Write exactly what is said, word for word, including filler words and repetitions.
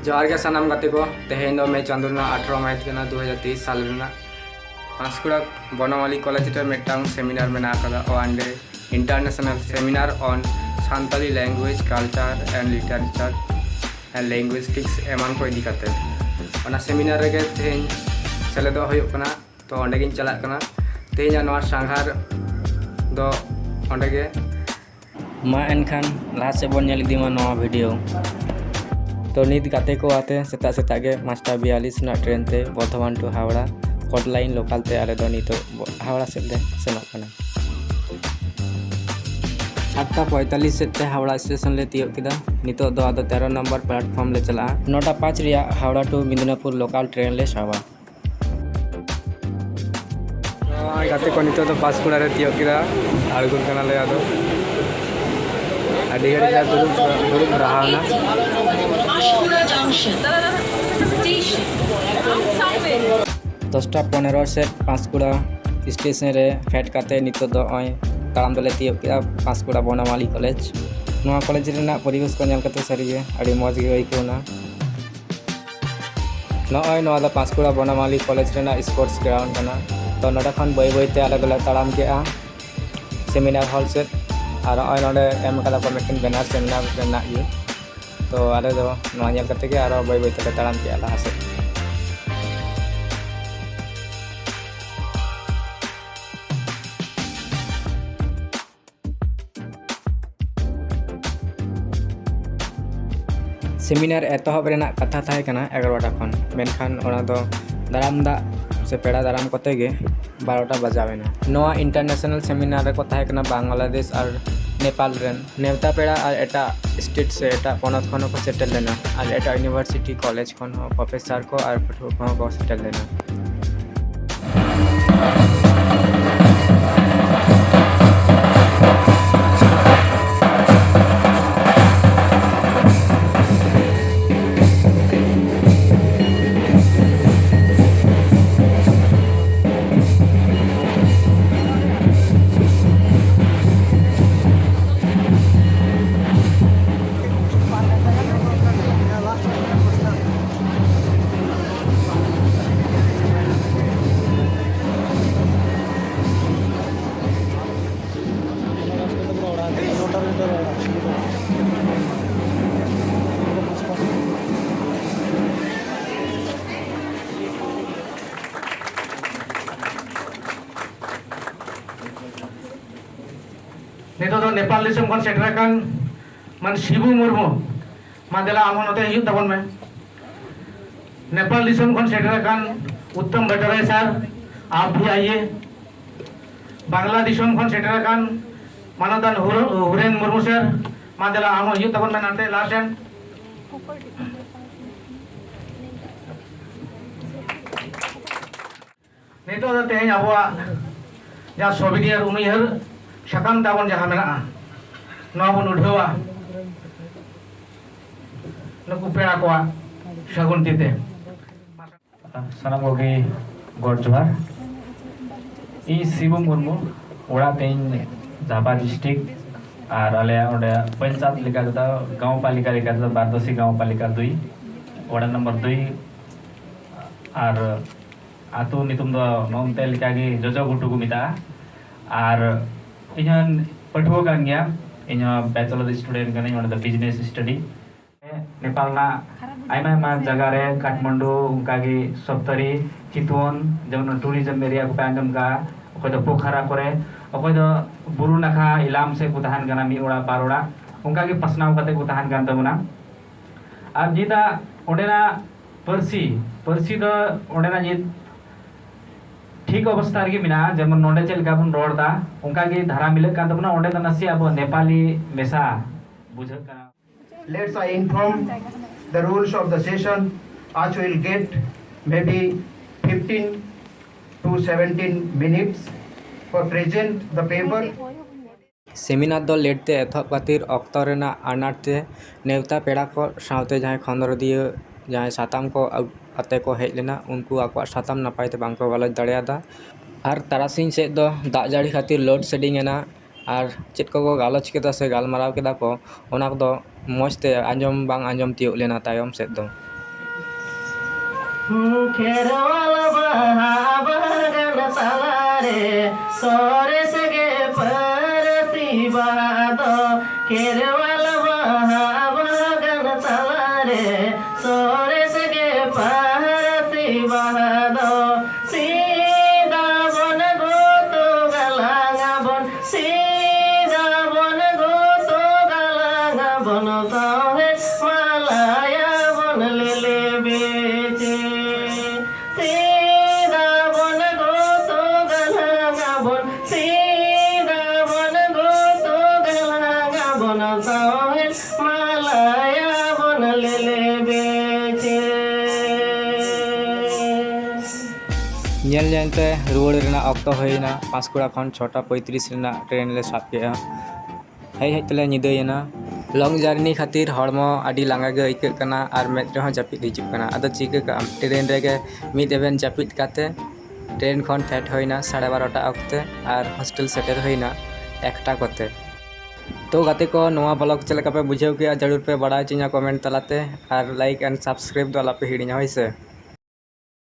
ᱡᱚᱦᱟᱨ ᱜᱮ ᱥᱟᱱᱟᱢ ᱜᱟᱛᱮ ᱠᱚ᱾ ᱛᱮᱦᱮᱧ ᱫᱚ ᱢᱮ ᱪᱟᱸᱫᱳ ᱨᱮᱱᱟᱜ ᱟᱴᱷᱨᱚ ᱢᱟᱹᱦᱤᱛ ᱠᱟᱱᱟ, ᱫᱩ ᱦᱟᱡᱟᱨ ᱛᱮᱭᱤᱥ ᱥᱟᱞ ᱨᱮᱱᱟᱜ᱾ ᱯᱟᱸᱥᱠᱩᱲᱟ ᱵᱚᱱᱚᱢᱟᱞᱤ ᱠᱚᱞᱮᱡᱽ ᱨᱮ ᱢᱤᱫᱴᱟᱝ ᱥᱮᱢᱤᱱᱟᱨ ᱢᱮᱱᱟᱜ ᱟᱠᱟᱫᱟ, one day International Seminar on Santali Language, Culture and Literature and Linguistics ᱮᱢᱟᱱ ᱠᱚ ᱤᱫᱤ ᱠᱟᱛᱮ᱾ ᱚᱱᱟ ᱥᱮᱢᱤᱱᱟᱨ ᱨᱮᱜᱮ ᱛᱮᱦᱮᱧ ᱥᱮᱞᱮᱫᱚᱜ ᱦᱩᱭᱩᱜ ᱠᱟᱱᱟ᱾ ᱛᱚ ᱚᱸᱰᱮ ᱜᱤᱧ ᱪᱟᱞᱟᱜ ᱠᱟᱱᱟ᱾ ᱛᱮᱦᱮᱧᱟᱜ ᱱᱚᱣᱟ ᱥᱟᱸᱜᱷᱟᱨ ᱫᱚ ᱚᱸᱰᱮ ᱜᱮ᱾ ᱢᱟ ᱮᱱᱠᱷᱟᱱ ᱞᱟᱦᱟ ᱥᱮᱫ ᱵᱚᱱ ᱧᱮᱞ ᱤᱫᱤ ᱢᱟ ᱱᱚᱣᱟ ᱵᱷᱤᱰᱤᱭᱳ᱾ ᱛᱚ ᱱᱤᱛ ᱜᱟᱛᱮ ᱠᱚ ᱟᱛᱮ ᱥᱮᱛᱟᱜ ᱥᱮᱛᱟᱜ ᱜᱮ ᱢᱟᱥᱴᱟ ᱵᱤᱭᱟᱞᱤᱥ ᱨᱮᱱᱟᱜ ᱴᱨᱮᱱ ᱛᱮ Bardhaman to Howrah court line local ᱛᱮ ᱟᱞᱮ ᱫᱚ ᱱᱤᱛᱚᱜ ᱵᱚ-, ᱦᱟᱣᱲᱟ ᱥᱮᱫ ᱞᱮ ᱥᱮᱱᱚᱜ ᱠᱟᱱᱟ᱾ ᱟᱴᱴᱟ ᱯᱚᱸᱭᱛᱟᱞᱞᱤᱥ ᱥᱮᱫ ᱛᱮ ᱦᱟᱣᱲᱟ ᱥᱴᱮᱥᱚᱱ ᱞᱮ ᱛᱤᱭᱳᱜ ᱠᱮᱫᱟ᱾ ᱱᱤᱛᱚᱜ ᱫᱚ ᱟᱫᱚ ᱛᱮᱨᱚ ᱱᱚᱢᱵᱚᱨ ᱯᱞᱟᱴᱯᱷᱚᱨᱢ ᱞᱮ ᱪᱟᱞᱟᱜᱼᱟ᱾ ᱱᱚᱴᱟ ᱯᱟᱸᱪ ᱨᱮᱭᱟᱜ ᱦᱟᱣᱲᱟ to ᱢᱮᱫᱤᱱᱟᱯᱩᱨ ᱞᱳᱠᱟᱞ ᱴᱨᱮᱱ ᱞᱮ ᱥᱟᱵᱟ᱾ ᱱᱚᱜᱼᱚᱭ ᱜᱟᱛᱮ ᱠᱚ, ᱱᱤᱛᱚᱜ ᱫᱚ ᱯᱟᱸᱥᱠᱩᱲᱟ ᱨᱮ ᱛᱤᱭᱳᱜ ᱠᱮᱫᱟ᱾ ᱟᱬᱜᱚᱱ ᱠᱟᱱᱟᱞᱮ ᱟᱫᱚ᱾ ᱟᱹᱰᱤ ᱜᱷᱟᱹᱲᱤᱡ ᱞᱮ ᱫᱩᱲᱩᱵ, ᱫᱩᱲᱩᱵ ᱨᱟᱦᱟᱣᱱᱟ᱾ ᱫᱚᱥᱴᱟ ᱯᱚᱱᱮᱨᱚ ᱥᱮᱫ ᱯᱟᱸᱥᱠᱩᱲᱟ ᱥᱴᱮᱥᱚᱱ ᱨᱮ ᱯᱷᱮᱰ ᱠᱟᱛᱮ ᱱᱤᱛᱚᱜ ᱫᱚ ᱱᱚᱜᱼᱚᱭ ᱛᱟᱲᱟᱢ ᱫᱚᱞᱮ ᱛᱤᱭᱳᱜ ᱠᱮᱫᱟ ᱯᱟᱸᱥᱠᱩᱲᱟ ᱵᱚᱱᱟᱢᱟᱞᱤ ᱠᱚᱞᱮᱡᱽ᱾ ᱱᱚᱣᱟ ᱠᱚᱞᱮᱡᱽ ᱨᱮᱱᱟᱜ ᱯᱚᱨᱤᱵᱮᱥ ᱠᱚ ᱧᱮᱞ ᱠᱟᱛᱮ ᱥᱟᱹᱨᱤᱜᱮ ᱟᱹᱰᱤ ᱢᱚᱡᱽ ᱜᱮ ᱟᱹᱭᱠᱟᱹᱣ ᱮᱱᱟ᱾ ᱱᱚᱜᱼᱚᱭ ᱱᱚᱣᱟ ᱫᱚ ᱯᱟᱸᱥᱠᱩᱲᱟ ᱵᱚᱱᱟᱢᱟᱞᱤ ᱠᱚᱞᱮᱡᱽ ᱨᱮᱱᱟᱜ ᱥᱯᱳᱨᱴᱥ ᱜᱨᱟᱣᱩᱱᱰ ᱠᱟᱱᱟ᱾ ᱛᱚ ᱱᱚᱰᱮ ᱠᱷᱚᱱ ᱵᱟᱹᱭ ᱵᱟᱹᱭ ᱛᱮ ᱟᱞᱮ ᱫᱚᱞᱮ ᱛᱟᱲᱟᱢ ᱠᱮᱜᱼᱟ ᱥᱮᱢᱤᱱᱟᱨ ᱦᱚᱞ ᱥᱮᱫ᱾ ᱟᱨ ᱱᱚᱜᱼᱚᱭ ᱱᱚᱰᱮ ᱮᱢ ᱠᱟᱫᱟ ᱠᱚ ᱢᱤᱫᱴᱮᱱ ᱵᱮᱱᱟᱨ ᱥᱮᱢᱤᱱᱟᱨ ᱨᱮᱱᱟᱜ ᱜᱮ᱾ ᱛᱚ ᱟᱞᱮ ᱫᱚ ᱱᱚᱣᱟ ᱧᱮᱞ ᱠᱟᱛᱮ ᱜᱮ ᱟᱨᱚ ᱵᱟᱹᱭ ᱵᱟᱹᱭ ᱛᱮᱞᱮ ᱛᱟᱲᱟᱢ ᱠᱮᱜᱼᱟ ᱞᱟᱦᱟ ᱥᱮᱫ᱾ ᱥᱮᱢᱤᱱᱟᱨ ᱮᱛᱚᱦᱚᱵ ᱨᱮᱱᱟᱜ ᱠᱟᱛᱷᱟ ᱛᱟᱦᱮᱸ ᱠᱟᱱᱟ ᱮᱜᱟᱨᱚᱴᱟ ᱠᱷᱚᱱ, ᱢᱮᱱᱠᱷᱟᱱ ᱚᱱᱟ ᱫᱚ ᱫᱟᱨᱟᱢ ᱫᱟᱜ ᱥᱮ ᱯᱮᱲᱟ ᱫᱟᱨᱟᱢ ᱠᱚᱛᱮ ᱜᱮ ᱵᱟᱨᱚᱴᱟ ᱵᱟᱡᱟᱣ ᱮᱱᱟ᱾ ᱱᱚᱣᱟ ᱤᱱᱴᱟᱨᱱᱮᱥᱱᱟᱞ ᱥᱮᱢᱤᱱᱟᱨ ᱨᱮᱠᱚ ᱛᱟᱦᱮᱸ ᱠᱟᱱᱟ ᱵᱟᱝᱞᱟᱫᱮᱥ ᱟᱨ ᱱᱮᱯᱟᱞ ᱨᱮᱱ ᱱᱮᱣᱛᱟ ᱯᱮᱲᱟ ᱟᱨ ᱮᱴᱟᱜ ᱥᱴᱮᱴ ᱥᱮ ᱮᱴᱟᱜ ᱯᱚᱱᱚᱛ ᱠᱷᱚᱱ ᱦᱚᱸᱠᱚ ᱥᱮᱴᱮᱨ ᱞᱮᱱᱟ ᱟᱨ ᱮᱴᱟᱜ ᱤᱭᱩᱱᱤᱵᱷᱟᱨᱥᱤᱴᱤ ᱠᱚᱞᱮᱡᱽ ᱠᱷᱚᱱ ᱦᱚᱸ ᱯᱨᱚᱯᱷᱮᱥᱟᱨ ᱠᱚ ᱟᱨ ᱯᱟᱹᱴᱷᱩᱣᱟᱹ ᱠᱚᱦᱚᱸ ᱠᱚ ᱥᱮᱴᱮᱨ ᱞᱮᱱᱟ᱾ ᱱᱮᱯᱟᱞ ᱫᱤᱥᱚᱢ ᱠᱷᱚᱱ ᱥᱮᱴᱮᱨ ᱟᱠᱟᱱ ᱢᱟᱱ ᱥᱤᱵᱩ ᱢᱩᱨᱢᱩ, ᱢᱟ ᱫᱮᱞᱟ ᱟᱢ ᱦᱚᱸ ᱱᱚᱛᱮ ᱦᱤᱡᱩᱜ ᱛᱟᱵᱚᱱ ᱢᱮ᱾ ᱱᱮᱯᱟᱞ ᱫᱤᱥᱚᱢ ᱠᱷᱚᱱ ᱥᱮᱴᱮᱨ ᱟᱠᱟᱱ ᱩᱛᱛᱚᱢ ᱵᱷᱟᱴᱴᱟᱨᱟᱭ ᱥᱟᱨ, ᱟᱯ ᱵᱷᱤ ᱟᱭᱤᱭᱮ᱾ ᱵᱟᱝᱞᱟ ᱫᱤᱥᱚᱢ ᱠᱷᱚᱱ ᱥᱮᱴᱮᱨ ᱟᱠᱟᱱ ᱢᱟᱱᱚᱛᱟᱱ ᱦᱩᱨ-, ᱦᱩᱨᱮᱱ ᱢᱩᱨᱢᱩ ᱥᱟᱨ, ᱢᱟ ᱫᱮᱞᱟ ᱟᱢ ᱦᱚᱸ ᱦᱤᱡᱩᱜ ᱛᱟᱵᱚᱱ ᱢᱮ ᱱᱟᱛᱮ ᱞᱟᱦᱟ ᱥᱮᱱ᱾ ᱱᱤᱛᱚᱜ ᱫᱚ ᱛᱮᱦᱮᱧ ᱟᱵᱚᱣᱟᱜ ᱡᱟᱦᱟᱸ ᱥᱚᱵᱤᱱᱤᱭᱟᱨ ᱩᱱᱩᱭᱦᱟᱹᱨ ᱥᱟᱠᱟᱢ ᱛᱟᱵᱚᱱ ᱡᱟᱦᱟᱸ ᱢᱮᱱᱟᱜᱼᱟ, ᱱᱚᱣᱟ ᱵᱚᱱ ᱩᱰᱷᱟᱹᱣᱟ ᱱᱩᱠᱩ ᱯᱮᱲᱟ ᱠᱚᱣᱟᱜ ᱥᱟᱹᱜᱩᱱ ᱛᱤ ᱛᱮ᱾ ᱥᱟᱱᱟᱢ ᱠᱚᱜᱮ ᱜᱚᱰ ᱡᱚᱦᱟᱨ᱾ ᱤᱧ ᱥᱤᱵᱩ ᱢᱩᱨᱢᱩ, ᱚᱲᱟᱜ ᱛᱤᱧ ᱡᱷᱟᱯᱟ ᱰᱤᱥᱴᱨᱤᱠᱴ, ᱟᱨ ᱟᱞᱮᱭᱟᱜ ᱚᱸᱰᱮ ᱯᱚᱧᱪᱟᱭᱮᱛ ᱞᱮᱠᱟ ᱛᱮᱫᱚ, ᱜᱟᱶᱯᱟᱞᱤᱠᱟ ᱞᱮᱠᱟ ᱛᱮᱫᱚ ᱵᱟᱨᱫᱚᱥᱤ ᱜᱟᱶᱯᱟᱞᱤᱠᱟ ᱫᱩᱭ, ᱚᱲᱟᱜ ᱱᱚᱢᱵᱚᱨ ᱫᱩᱭ, ᱟᱨ ᱟᱹᱛᱩ ᱧᱩᱛᱩᱢ ᱫᱚ ᱱᱚᱱᱛᱮ ᱞᱮᱠᱟᱜᱮ ᱡᱚᱡᱚ ᱜᱷᱩᱴᱩ ᱠᱚ ᱢᱮᱛᱟᱜᱼᱟ᱾ ᱟᱨ ᱤᱧ ᱦᱚᱸ ᱯᱟᱹᱴᱷᱩᱣᱟᱹ ᱠᱟᱱ ᱜᱮᱭᱟ, ᱤᱧ ᱦᱚᱸ ᱵᱮᱪᱮᱞᱚᱨ ᱥᱴᱩᱰᱮᱱᱴ ᱠᱟᱹᱱᱟᱹᱧ, ᱚᱸᱰᱮ ᱫᱚ ᱵᱤᱡᱽᱱᱮᱥ ᱥᱴᱟᱰᱤ᱾ ᱱᱮᱯᱟᱞ ᱨᱮᱱᱟᱜ ᱟᱭᱢᱟ ᱟᱭᱢᱟ ᱡᱟᱭᱜᱟ ᱨᱮ, ᱠᱟᱴᱷᱢᱟᱱᱰᱩ, ᱚᱱᱠᱟᱜᱮ ᱥᱚᱯᱛᱟᱨᱤ, ᱪᱤᱛᱣᱚᱱ, ᱡᱮᱢᱚᱱ ᱴᱩᱨᱤᱡᱚᱢ ᱮᱨᱤᱭᱟ ᱠᱚᱯᱮ ᱟᱸᱡᱚᱢ ᱠᱟᱜᱼᱟ, ᱚᱠᱚᱭ ᱫᱚ ᱯᱳᱠᱷᱟᱨᱟ ᱠᱚᱨᱮ, ᱚᱠᱚᱭ ᱫᱚ ᱵᱩᱨᱩ ᱱᱟᱠᱷᱟ ᱤᱞᱟᱢ ᱥᱮᱫ ᱠᱚ ᱛᱟᱦᱮᱱ ᱠᱟᱱᱟ, ᱢᱤᱫ ᱚᱲᱟᱜ ᱵᱟᱨ ᱚᱲᱟᱜ, ᱚᱱᱠᱟᱜᱮ ᱯᱟᱥᱱᱟᱣ ᱠᱟᱛᱮ ᱠᱚ ᱛᱟᱦᱮᱱ ᱠᱟᱱ ᱛᱟᱵᱚᱱᱟ᱾ ᱟᱨ ᱡᱮᱴᱟ ᱚᱸᱰᱮᱱᱟᱜ ᱯᱟᱹᱨᱥᱤ, ᱯᱟᱹᱨᱥᱤ ᱫᱚ ᱚᱸᱰᱮᱱᱟᱜ ᱡᱮ ᱴᱷᱤᱠ ᱚᱵᱚᱥᱛᱟ ᱨᱮᱜᱮ ᱢᱮᱱᱟᱜᱼᱟ, ᱡᱮᱢᱚᱱ ᱱᱚᱰᱮ ᱪᱮᱫ ᱞᱮᱠᱟ ᱵᱚᱱ ᱨᱚᱲ ᱮᱫᱟ, ᱚᱱᱠᱟ ᱜᱮ ᱫᱷᱟᱨᱟ ᱢᱤᱞᱟᱹᱜ ᱠᱟᱱ ᱛᱟᱵᱚᱱᱟ᱾ ᱚᱸᱰᱮ ᱫᱚ ᱱᱟᱥᱮ ᱟᱵᱚ ᱱᱮᱯᱟᱞᱤ ᱢᱮᱥᱟ ᱵᱩᱡᱷᱟᱹᱜ ᱠᱟᱱᱟ᱾ Let's I inform the rules of the session, as we'll get maybe fifteen to seventeen minutes for present the paper. Seminar ᱫᱚ ᱞᱮᱴ ᱛᱮ ᱮᱛᱚᱦᱚᱵ ᱠᱷᱟᱹᱛᱤᱨ ᱚᱠᱛᱚ ᱨᱮᱱᱟᱜ ᱟᱱᱟᱴ ᱛᱮ ᱱᱮᱣᱛᱟ ᱯᱮᱲᱟ ᱠᱚ ᱥᱟᱶᱛᱮ ᱡᱟᱦᱟᱸᱭ ᱠᱷᱚᱸᱫᱽᱨᱚᱸᱫᱤᱭᱟᱹ, ᱡᱟᱦᱟᱸᱭ ᱥᱟᱛᱟᱢ ᱠᱚ ᱟᱹᱜ-, ᱟᱛᱮ ᱠᱚ ᱦᱮᱡ ᱞᱮᱱᱟ, ᱩᱱᱠᱩ ᱟᱠᱚᱣᱟᱜ ᱥᱟᱛᱟᱢ ᱱᱟᱯᱟᱭ ᱛᱮ ᱵᱟᱝ ᱠᱚ ᱜᱟᱞᱚᱪ ᱫᱟᱲᱮᱭᱟᱫᱟ᱾ ᱟᱨ ᱛᱟᱨᱟᱥᱤᱧ ᱥᱮᱫ ᱫᱚ ᱫᱟᱜ ᱡᱟᱹᱲᱤ ᱠᱷᱟᱹᱛᱤᱨ ᱞᱳᱰ ᱥᱮᱰᱤᱝ ᱮᱱᱟ᱾ ᱟᱨ ᱪᱮᱫ ᱠᱚᱠᱚ ᱜᱟᱞᱚᱪ ᱠᱮᱫᱟ ᱥᱮ ᱜᱟᱞᱢᱟᱨᱟᱣ ᱠᱮᱫᱟ ᱠᱚ, ᱚᱱᱟ ᱠᱚᱫᱚ ᱢᱚᱡᱽ ᱛᱮ ᱟᱸᱡᱚᱢ ᱵᱟᱝ ᱟᱸᱡᱚᱢ ᱛᱤᱭᱳᱜ ᱞᱮᱱᱟ ᱛᱟᱭᱚᱢ ᱥᱮᱫ ᱫᱚ᱾ ᱠᱷᱮᱨᱣᱟᱞ ᱵᱟᱦᱟ ᱵᱟᱜᱟᱱ ᱛᱟᱞᱟᱨᱮ ᱥᱚᱨᱮᱥ ᱜᱮ ᱯᱟᱹᱨᱥᱤ ᱵᱟᱦᱟ ᱫᱚ᱾ ᱠᱷᱮᱨᱣᱟᱞ ᱵᱟᱦᱟ ᱵᱟᱜᱟᱱ ᱛᱟᱞᱟᱨᱮ ᱥᱚᱨᱮᱥ ᱜᱮ ᱯᱟᱹᱨᱥᱤ ᱵᱟᱦᱟ ᱫᱚ᱾ ᱥᱤᱫᱟ ᱵᱚᱱ ᱜᱩᱛᱩ ᱜᱟᱞᱟᱝ ᱟᱵᱚᱱ, ᱥᱤᱫᱟ ᱵᱚᱱ ᱧᱮᱞ ᱧᱮᱞ ᱛᱮ ᱨᱩᱣᱟᱹᱲ ᱨᱮᱱᱟᱜ ᱚᱠᱛᱚ ᱦᱩᱭᱮᱱᱟ᱾ ᱯᱟᱸᱥᱠᱩᱲᱟ ᱠᱷᱚᱱ ᱪᱷᱚᱴᱟ ᱯᱚᱸᱭᱛᱨᱤᱥ ᱨᱮᱱᱟᱜ ᱴᱨᱮᱱ ᱞᱮ ᱥᱟᱵ ᱠᱮᱫᱼᱟ᱾ ᱦᱮᱡ ᱦᱮᱡ ᱛᱮᱞᱮ ᱧᱤᱫᱟᱹᱭᱮᱱᱟ᱾ ᱞᱚᱝ ᱡᱟᱨᱱᱤ ᱠᱷᱟᱹᱛᱤᱨ ᱦᱚᱲᱢᱚ ᱟᱹᱰᱤ ᱞᱟᱸᱜᱟ ᱜᱮ ᱟᱹᱭᱠᱟᱹᱜ ᱠᱟᱱᱟ ᱟᱨ ᱢᱮᱫ ᱨᱮᱦᱚᱸ ᱡᱟᱹᱯᱤᱫ ᱦᱤᱡᱩᱜ ᱠᱟᱱᱟ᱾ ᱟᱫᱚ ᱪᱤᱠᱟᱹ ᱠᱟᱜ ᱟᱢ, ᱴᱨᱮᱱ ᱨᱮᱜᱮ ᱢᱤᱫ ᱮᱵᱷᱮᱱ ᱡᱟᱹᱯᱤᱫ ᱠᱟᱛᱮ ᱴᱨᱮᱱ ᱠᱷᱚᱱ ᱯᱷᱮᱰ ᱦᱩᱭᱱᱟ ᱥᱟᱲᱮ ᱵᱟᱨᱚᱴᱟ ᱚᱠᱛᱮ ᱟᱨ ᱦᱳᱥᱴᱮᱞ ᱥᱮᱴᱮᱨ ᱦᱩᱭᱱᱟ ᱮᱠᱴᱟ ᱠᱚᱛᱮ᱾ ᱛᱚ ᱜᱟᱛᱮ ᱠᱚ, ᱱᱚᱣᱟ ᱵᱞᱚᱜ ᱪᱮᱫ ᱞᱮᱠᱟ ᱯᱮ ᱵᱩᱡᱷᱟᱹᱣ ᱠᱮᱜᱼᱟ, ᱡᱟᱹᱨᱩᱲ ᱯᱮ ᱵᱟᱲᱟᱭ ᱦᱚᱪᱚᱧᱟ ᱠᱚᱢᱮᱱᱴ ᱛᱟᱞᱟᱛᱮ, ᱟᱨ ᱞᱟᱭᱤᱠ ᱮᱱᱰ ᱥᱟᱵᱥᱠᱨᱟᱭᱤᱵ ᱫᱚ ᱟᱞᱚᱯᱮ ᱦᱤᱲᱤᱧᱟ, ᱦᱳᱭ ᱥᱮ᱾